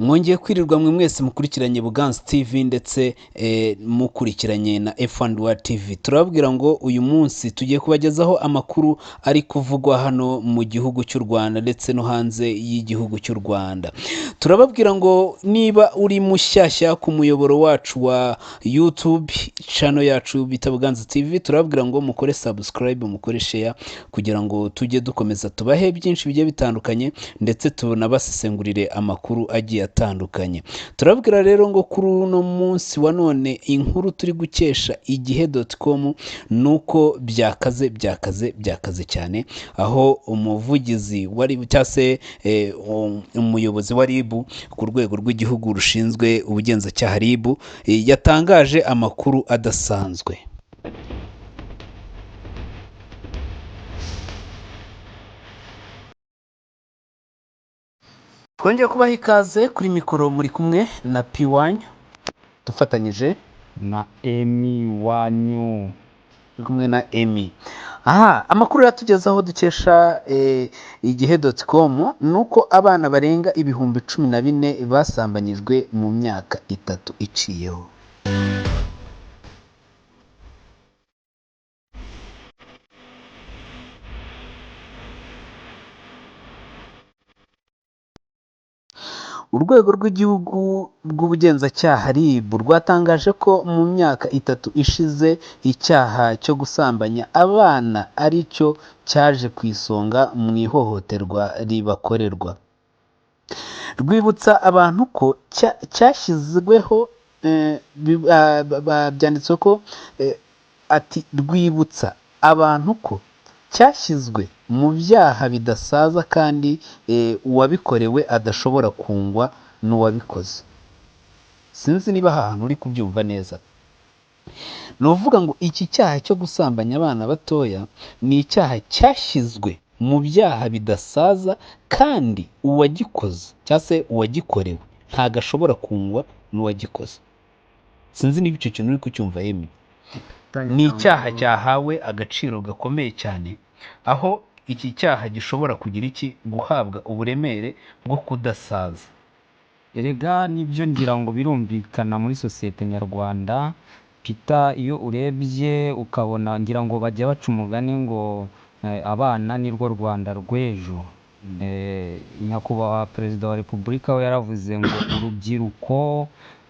Mwongeye kwirirwa mwe mwese mukurikiranye Buganza TV ndetse mukurikiranye na F1 TV. Turababwira ngo uyu munsi tugiye kubagezaho amakuru ari kuvugwa hano mu gihugu cy'u Rwanda ndetse no hanze y'igihugu cy'u Rwanda. Turababwira ngo niba uri mushyashya ku muyoboro wacu wa YouTube channel yacu bita Buganza TV, turababwira ngo mukore subscribe, mukore share kugira ngo tujye dukomeza tubahe byinshi bigiye bitandukanye ndetse tunabasesengurire amakuru agiye atandukanye. Turababwira rero ngo kuri uno munsi wa none inkuru turi gukesha igihe.com ni uko byakaze byakaze byakaze cyane, aho umuvugizi wari cyangwa se umuyobozi wa RIB ku rwego rw'igihugu rushinzwe ubugenzacyaha RIB, yatangaje amakuru adasanzwe. Twongeye kubaha ikaze kuri mikoro, muri kumwe na Piwanyu dufatanyije na Emi wanyu. Turi kumwe na Emi. Aha amakuru yatugezaho dukesha igihe.com ni uko abana barenga 14,000 basambanyijwe mu myaka 3 iciyeho. Urwego rw'igihugu rw'ubugenzacyaha RIB rwatangaje ko mu myaka 3 ishize icyaha cyo gusambanya abana ari cyo cyaje ku isonga mu ihohoterwa ribakorerwa. Rwibutsa abantu ko cyashyizweho, byanditswe ko, ati rwibutsa abantu ko cyashyizwe mu byaha bidasaza kandi uwabikorewe adashobora kungwa n'uwabikoze. Sinzi niba aha hantu uri kubyumva neza. Ni ukuvuga ngo iki cyaha cyo gusambanya abana batoya ni icyaha cyashyizwe mu byaha bidasaza kandi uwagikoze cyangwa se uwagikorewe ntabwo ashobora kungwa n'uwagikoze. Sinzi niba icyo kintu uri kucyumva Emi. Ni icyaha cyahawe agaciro gakomeye cyane, aho iki cyaha gishobora kugira iki guhabwa uburemere bwo kudasaza. Erega nibyo ngira ngo birumvikana muri sosiyete nyarwanda. Peter, iyo urebye ukabona ngira ngo bajya baca umugani ngo abana nirwo Rwanda rw'ejo. Nyakubahwa Perezida wa Repubulika we yaravuze ngo urubyiruko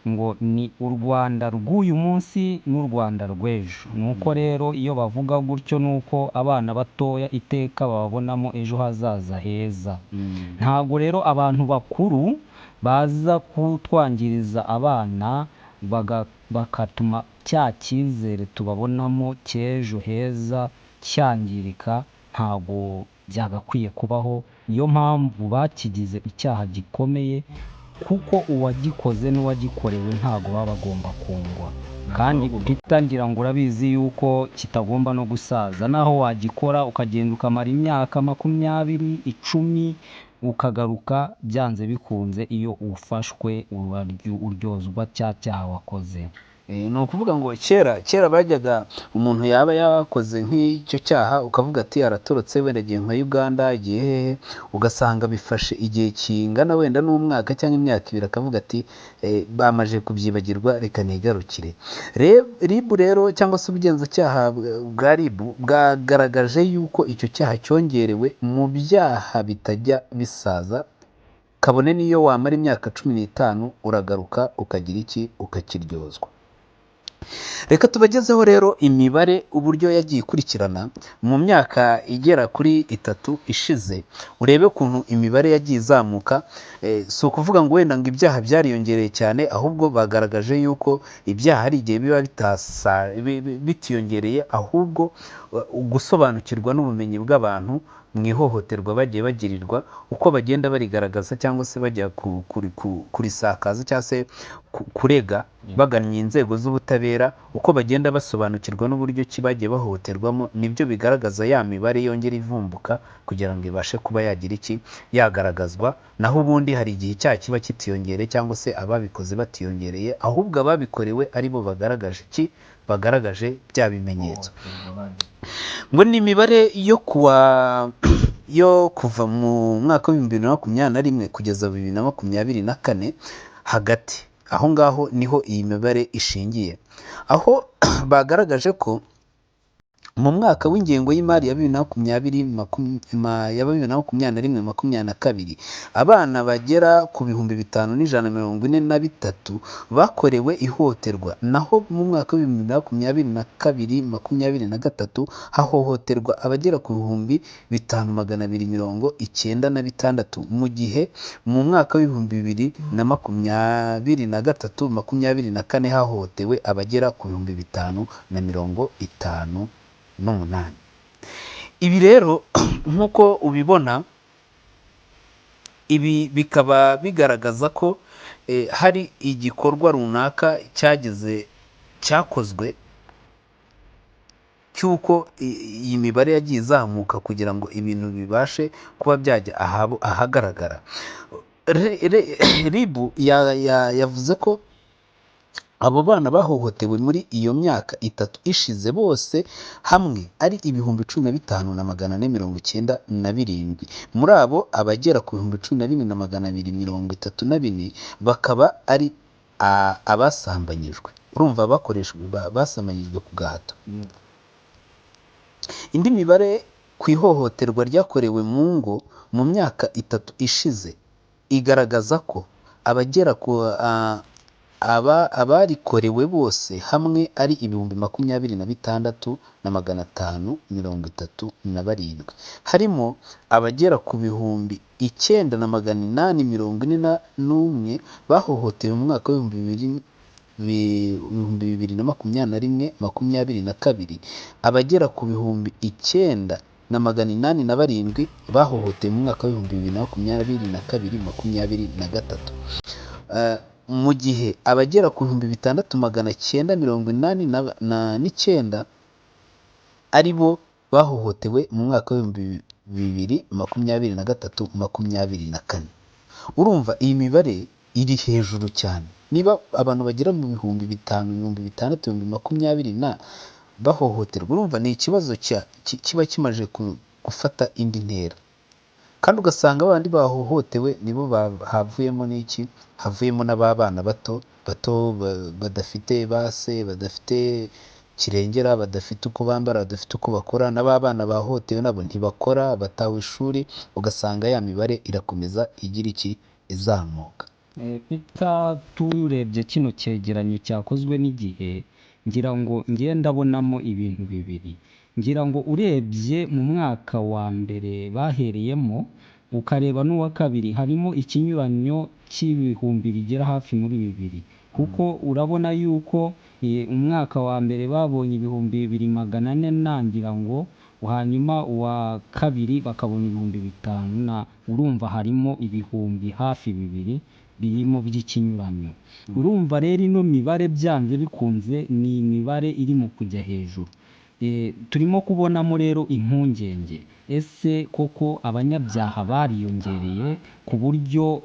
ngo ni u Rwanda rw'uyu munsi n'u Rwanda rw'ejo. Nuko rero iyo bavuga gutyo nuko abana batoya iteka bababonamo ejo hazaza heza. Ntabwo rero abantu bakuru baza kutwangiriza abana bakatuma cya cyizere tubabonamo cy'ejo heza cyangirika, ntabwo byagakwiye kubaho. Niyo mpamvu bakigize icyaha gikomeye, kuko uwagikoze n'uwagikorewe ntabwo baba bagomba kungwa. Kandi Peter ngira ngo urabizi yuko kitagomba no gusaza, naho wagikora ukagenda ukamara imyaka 20, 10 ukagaruka, byanze bikunze iyo ufashwe uryozwa cya cyaha wakoze. Ni ukuvuga ngo kera bajyaga umuntu yaba yakoze nk'icyo cyaha ukavuga ati aratorotse wenda agiye nka Uganda, agiye hehe, ugasanga bifashe igihe kingana wenda n'umwaka cyangwa imyaka 2, akavuga ati bamaje kubyibagirwa reka nigarukire. RIB rero cyangwa se ubugenzacyaha bwa RIB bwagaragaje yuko icyo cyaha cyongerewe mu byaha bitajya bisaza, kabone n'iyo wamara imyaka 15 uragaruka ukagira iki ukakiryozwa. Reka tubagezeho rero imibare uburyo yagiye ikurikirana mu myaka igera kuri 3 ishize, urebe ukuntu imibare yagiye izamuka. Si ukuvuga ngo wenda ngo ibyaha byariyongereye cyane, ahubwo bagaragaje yuko ibyaha hari igihe biba bitiyongereye, ahubwo gusobanukirwa n'ubumenyi bw'abantu mu ihohoterwa bagiye bagirirwa, uko bagenda barigaragaza cyangwa se bajya kurisakaza cyangwa se kurega bagannye inzego z'ubutabera, uko bagenda basobanukirwa n'uburyo ki bagiye bahohoterwamo, nibyo bigaragaza ya mibare yongera ivumbuka kugira ngo ibashe kuba yagira iki yagaragazwa. Naho ubundi hari igihe icyaha kiba kitiyongereye cyangwa se ababikoze batiyongereye, ahubwo ababikorewe aribo bagaragaje iki, bagaragaje bya bimenyetso. Ngo ni imibare yo kuwa yo kuva mu mwaka wa 2021 kugeza 2024 hagati aho ngaho niho iyi mibare ishingiye, aho bagaragaje ko mu mwaka w'ingengo y'imari ya bibiri na makumyabiri ya 2021-2022 abana bagera ku 5143 bakorewe ihohoterwa, naho mu mwaka wa 2022-2023 hahohoterwa abagera ku 5296, mu gihe mu mwaka wa 2023-2024 hahohotewe abagera ku 5058. Ibi rero nk'uko ubibona, ibi bikaba bigaragaza ko hari igikorwa runaka cyageze cyakozwe cy'uko iyi mibare yagiye izamuka kugira ngo ibintu bibashe kuba byajya ahagaragara. RIB yavuze ko abo bana bahohotewe muri iyo myaka 3 ishize bose hamwe ari 15,497. Muri abo abagera ku 14,234 bakaba ari abasambanyijwe. Urumva bakoreshejwe, basambanyijwe ku gahato. Indi mibare ku ihohoterwa ryakorewe mu ngo mu myaka 3 ishize igaragaza ko abagera ku abarikorewe bose hamwe ari 26,537, harimo abagera ku 9,841 bahohotewe mu mwaka wa 2021-2022, abagera ku 9,807 bahohotewe mu mwaka wa 2022-2023, mu gihe abagera ku 6,989 ari bo bahohotewe mu mwaka wa 2023-2024. Urumva iyi mibare iri hejuru cyane. Niba abantu bagera mu 5000, 6000, 20,000 na bahohoterwa, urumva ni ikibazo kiba kimaze gufata indi ntera. Kandi ugasanga babandi bahohotewe nibo havuyemo n'iki? Havuyemo n'ababana bato bato badafite base, badafite kirengera, badafite uko bambara, badafite uko bakora, n'ababana bahohotewe nabo ntibakora, batawe ishuri, ugasanga ya mibare irakomeza igira iki? Izamuka. Peter, turebye kino cyegeranyo cyakozwe n'igihe, ngira ngo ngiye ndabonamo ibintu bibiri. Ngira ngo urebye mu mwaka wa mbere bahereyemo, ukareba n'uwa kabiri, harimo ikinyuranyo cy'ibihumbi bigera hafi muri bibiri, kuko urabona yuko umwaka wa mbere babonye 2400 na ngira ngo, hanyuma uwa kabiri bakabona 5000 na, urumva harimo ibihumbi hafi bibiri birimo by'ikinyuranyo. Urumva rero ino mibare byanze bikunze ni imibare iri mu kujya hejuru. Turimo kubonamo rero impungenge, ese koko abanyabyaha bariyongereye ku buryo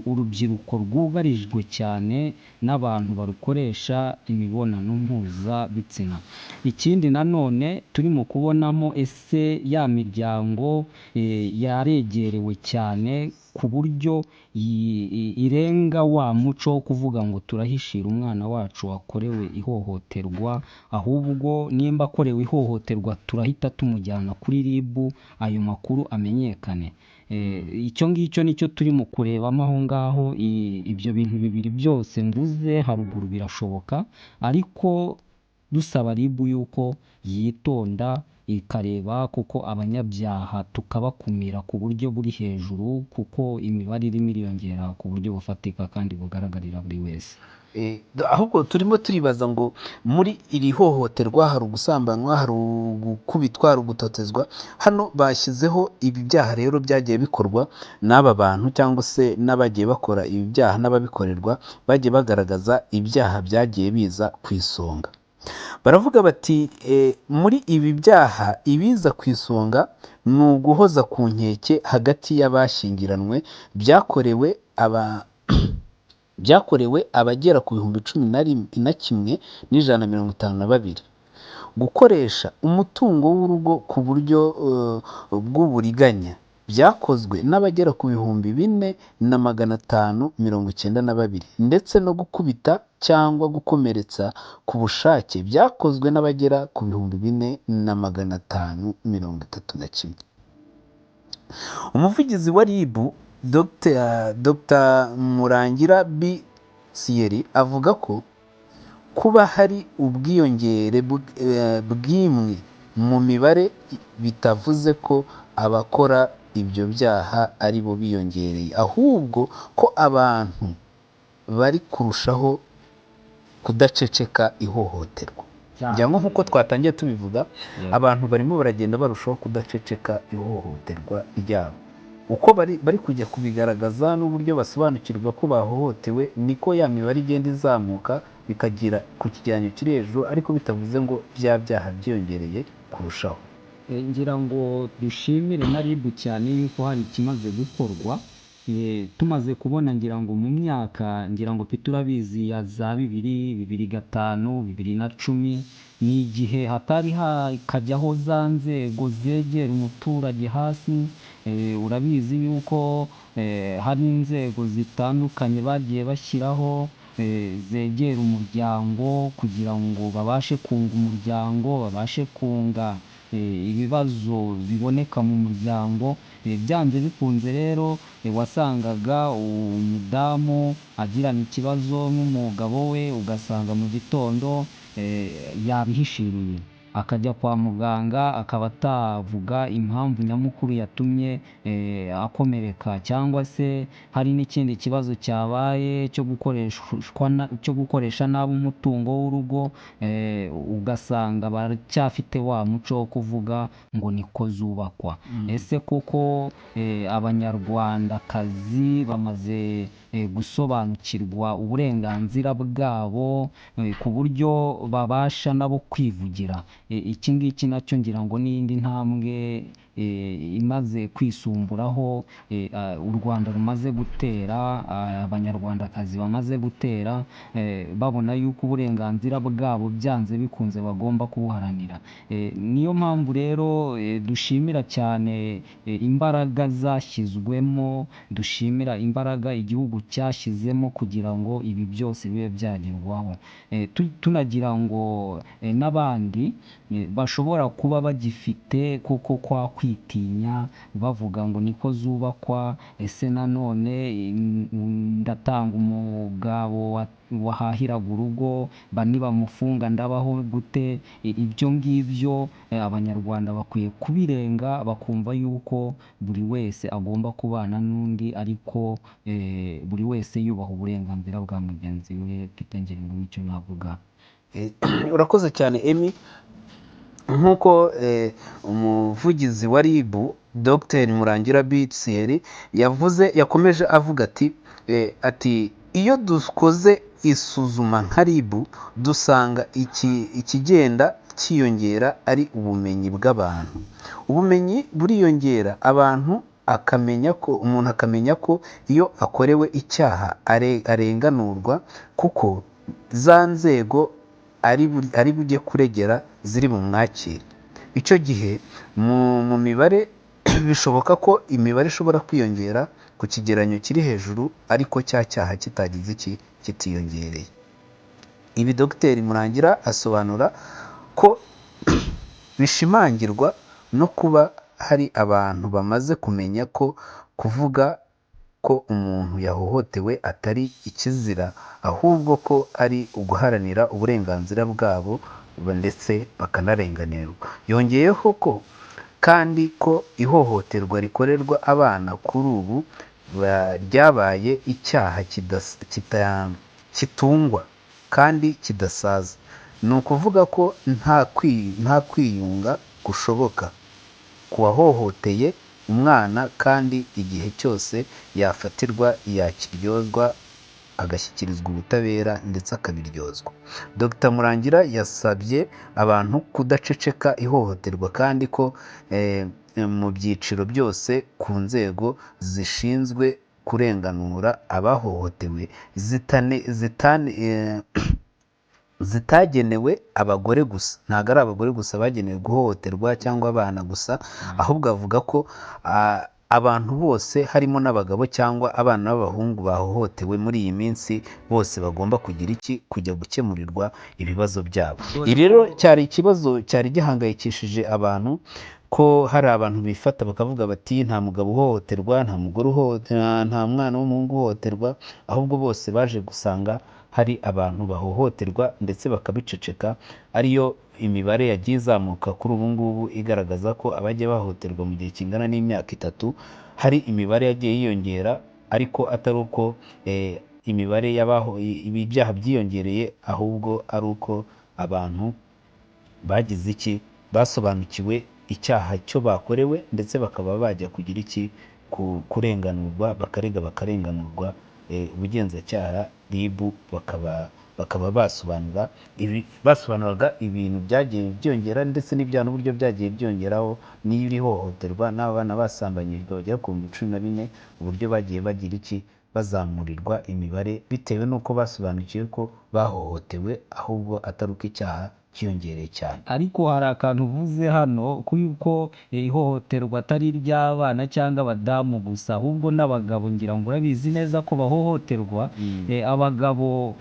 urubyiruko rwugarijwe cyane n'abantu barukoresha imibonano mpuzabitsina? Ikindi nanone turimo kubonamo, ese ya miryango yaregerewe cyane ku buryo irenga wa muco wo kuvuga ngo turahishira umwana wacu wakorewe ihohoterwa, ahubwo nimba akorewe ihohoterwa turahita tumujyana kuri RIB ayo makuru amenyekane. Icyo ngicyo nicyo turimo kurebamo aho ngaho. Ibyo bintu bibiri byose mvuze haruguru birashoboka, ariko dusaba RIB yuko yitonda ikareba kuko abanyabyaha tukabakumira ku buryo buri hejuru, kuko imibare irimo iriyongera ku buryo bufatika kandi bugaragarira buri wese. Ahubwo turimo turibaza ngo muri iri hohoterwa hari ugusambanywa, hari ugukubitwa, hari ugutotezwa. Hano bashyizeho ibi byaha rero byagiye bikorwa n'aba bantu cyangwa se n'abagiye bakora ibi byaha n'ababikorerwa, bagiye bagaragaza ibyaha byagiye biza ku isonga. Baravuga bati muri ibi byaha ibiza ku isonga ni uguhoza ku nkeke hagati y'abashyingiranywe byakorewe abagera ku 11,152. Gukoresha umutungo w'urugo ku buryo bw'uburiganya byakozwe n'abagera ku 4592, ndetse no gukubita cyangwa gukomeretsa ku bushake byakozwe n'abagera ku 4531. Umuvugizi wa RIB, Dr Murangira B Thierry, avuga ko kuba hari ubwiyongere bw'imwe mu mibare bitavuze ko abakora ibyo byaha ari bo biyongereye, ahubwo ko abantu bari kurushaho kudaceceka ihohoterwa. Ngira ngo nk'uko twatangiye tubivuga, abantu barimo baragenda barushaho kudaceceka ihohoterwa ryabo. Uko bari kujya kubigaragaza n'uburyo basobanukirwa ko bahohotewe, niko ya mibare igenda izamuka bikagira ku kigereranyo kiri hejuru, ariko bitavuze ngo bya byaha byiyongereye kurushaho. Ngira ngo dushimire na RIB cyane yuko hari ikimaze gukorwa. Tumaze kubona, ngira ngo mu myaka, ngira ngo Peter urabizi, ya za 2000, 2005, 2010, ni igihe hatari hakajyaho za nzego zegera umuturage hasi. Urabizi yuko hari inzego zitandukanye bagiye bashyiraho zegera umuryango kugira ngo babashe kunga umuryango, babashe kunga ibibazo biboneka mu muryango. Byanze bikunze rero, wasangaga umudamu agirana ikibazo n'umugabo we, ugasanga mu gitondo yabihishiriye, akajya kwa muganga akaba atavuga impamvu nyamukuru yatumye akomereka, cyangwa se hari n'ikindi kibazo cyabaye cyo gukoresha nabi umutungo w'urugo, ugasanga baracyafite wa muco wo kuvuga ngo niko zubakwa. Ese koko Abanyarwandakazi bamaze gusobanukirwa uburenganzira bwabo ku buryo babasha nabo kwivugira? Iki ngiki nacyo ngira ngo n'iyindi ntambwe imaze kwisumburaho u Rwanda rumaze gutera, Abanyarwandakazi bamaze gutera, babona yuko uburenganzira bwabo byanze bikunze bagomba kubuharanira. Niyo mpamvu rero dushimira cyane imbaraga zashyizwemo, dushimira imbaraga igihugu cyashyizemo kugira ngo ibi byose bibe byagerwaho. Tunagira ngo n'abandi bashobora kuba bagifite koko kwa kwitinya, bavuga ngo niko zubakwa, ese nanone ndatanga umugabo wahahiraga urugo, nibamufunga ndabaho gute? Ibyo ngibyo Abanyarwanda bakwiye kubirenga, bakumva yuko buri wese agomba kubana n'undi, ariko buri wese yubaha uburenganzira bwa mugenzi we. Mfite ngira ngo nicyo navuga. Urakoze cyane, Emi. Nk'uko umuvugizi wa RIB, Dr Murangira B Thierry, yavuze, yakomeje avuga ati iyo dukoze isuzuma nka RIB, dusanga ikigenda cyiyongera ari ubumenyi bw'abantu. Ubumenyi buriyongera, abantu akamenya ko umuntu akamenya ko iyo akorewe icyaha arenganurwa, kuko za nzego ari bujye kuregera ziri bumwakire. Icyo gihe mu mibare bishoboka ko imibare ishobora kwiyongera ku kigereranyo kiri hejuru, ariko cya cyaha kitagize iki, kitiyongereye. Ibi Dr Murangira asobanura ko bishimangirwa no kuba hari abantu bamaze kumenya ko kuvuga ko umuntu yahohotewe atari ikizira, ahubwo ko ari uguharanira uburenganzira bwabo ndetse bakanarenganurwa. Yongeyeho ko kandi ko ihohoterwa rikorerwa abana kuri ubu ryabaye icyaha kitungwa kandi kidasaza. Ni ukuvuga ko nta kwiyunga gushoboka ku wahohoteye umwana, kandi igihe cyose yafatirwa yakiryozwa, agashyikirizwa ubutabera ndetse akabiryozwa. Dr Murangira yasabye abantu kudaceceka ihohoterwa, kandi ko mu byiciro byose ku nzego zishinzwe kurenganura abahohotewe zitagenewe abagore gusa. Ntabwo ari abagore gusa bagenewe guhohoterwa cyangwa abana gusa, ahubwo avuga ko abantu bose harimo n'abagabo cyangwa abana b'abahungu bahohotewe muri iyi minsi, bose bagomba kugira iki? Kujya gukemurirwa ibibazo byabo. Ibi rero cyari ikibazo cyari gihangayikishije abantu, ko hari abantu bifata bakavuga bati nta mugabo uhohoterwa, nta mugore uhohoterwa, nta mwana w'umuhungu uhohoterwa, ahubwo bose baje gusanga hari abantu bahohoterwa ndetse bakabiceceka, ariyo imibare yagiye izamuka kuri ubu ngubu igaragaza ko abagiye bahohoterwa mu gihe kingana n'imyaka 3 hari imibare yagiye yiyongera, ariko atari uko imibare y'abaho ibi byaha byiyongereye, ahubwo ari uko abantu bagize iki? Basobanukiwe icyaha cyo bakorewe, ndetse bakaba bajya kugira iki? Kurenganurwa, bakarega bakarenganurwa, ubugenzacyaha RIB bakaba basobanura ibi, basobanuraga ibintu byagiye byongera ndetse n'ibyaha n'uburyo byagiye byongeraho n'iri hohoterwa n'abana basambanyijwe bagera ku 14,000, uburyo bagiye bagira iki? Bazamurirwa imibare bitewe n'uko basobanukiwe ko bahohotewe, ahubwo atari uko icyaha cyiyongereye cyane. Ariko hari akantu uvuze hano yuko ihohoterwa atari iry'abana cyangwa abadamu gusa, ahubwo n'abagabo, ngira ngo urabizi neza ko bahohoterwa. Abagabo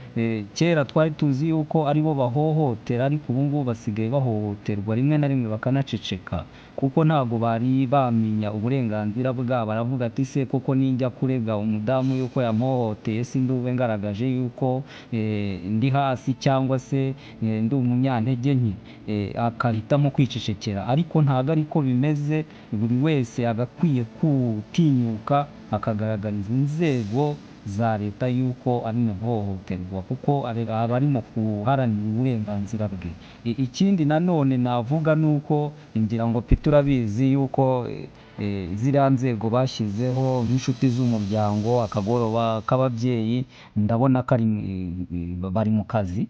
kera twari tuzi yuko aribo bahohotera, ariko ubu ngubu basigaye bahohoterwa rimwe na rimwe bakanaceceka, kuko ntabwo bari bamenya uburenganzira bwabo. Aravuga ati se koko ninjya kurega umudamu yuko yampohoteye, sindube ngaragaje yuko ndi hasi cyangwa se ndi umunyantege nke? Akahitamo kwicecekera, ariko ntabwo ariko bimeze. Buri wese agakwiye gutinyuka akagaragariza inzego za leta yuko arimo guhohoterwa, kuko aba arimo guharanira uburenganzira bwe. Ikindi nanone navuga ni uko ngira ngo Peter urabizi yuko ziriya nzego bashyizeho nk'inshuti z'umuryango, akagoroba k'ababyeyi, ndabona ko bari mu kazi,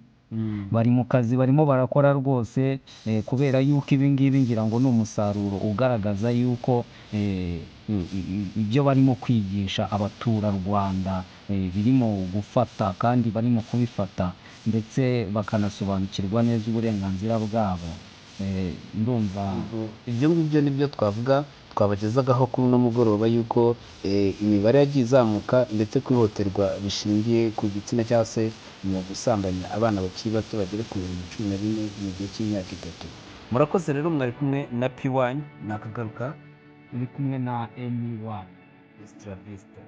bari mu kazi, barimo barakora rwose, kubera yuko ibi ngibi ngira ngo ni umusaruro ugaragaza yuko ibyo barimo kwigisha abaturarwanda birimo gufata, kandi barimo kubifata, ndetse bakanasobanukirwa neza uburenganzira bwabo. Ndumva Ibyo ngibyo nibyo twavuga twabagezagaho kuri uno mugoroba, yuko imibare yagiye izamuka ndetse kwihohoterwa bishingiye ku gitsina cyangwa se mu gusambanya abana bakiri bato bagera ku 14,000 mu gihe cy'imyaka 3. Murakoze rero, mwari kumwe na P1 nakagaruka, uri kumwe na M1. Vista Vista.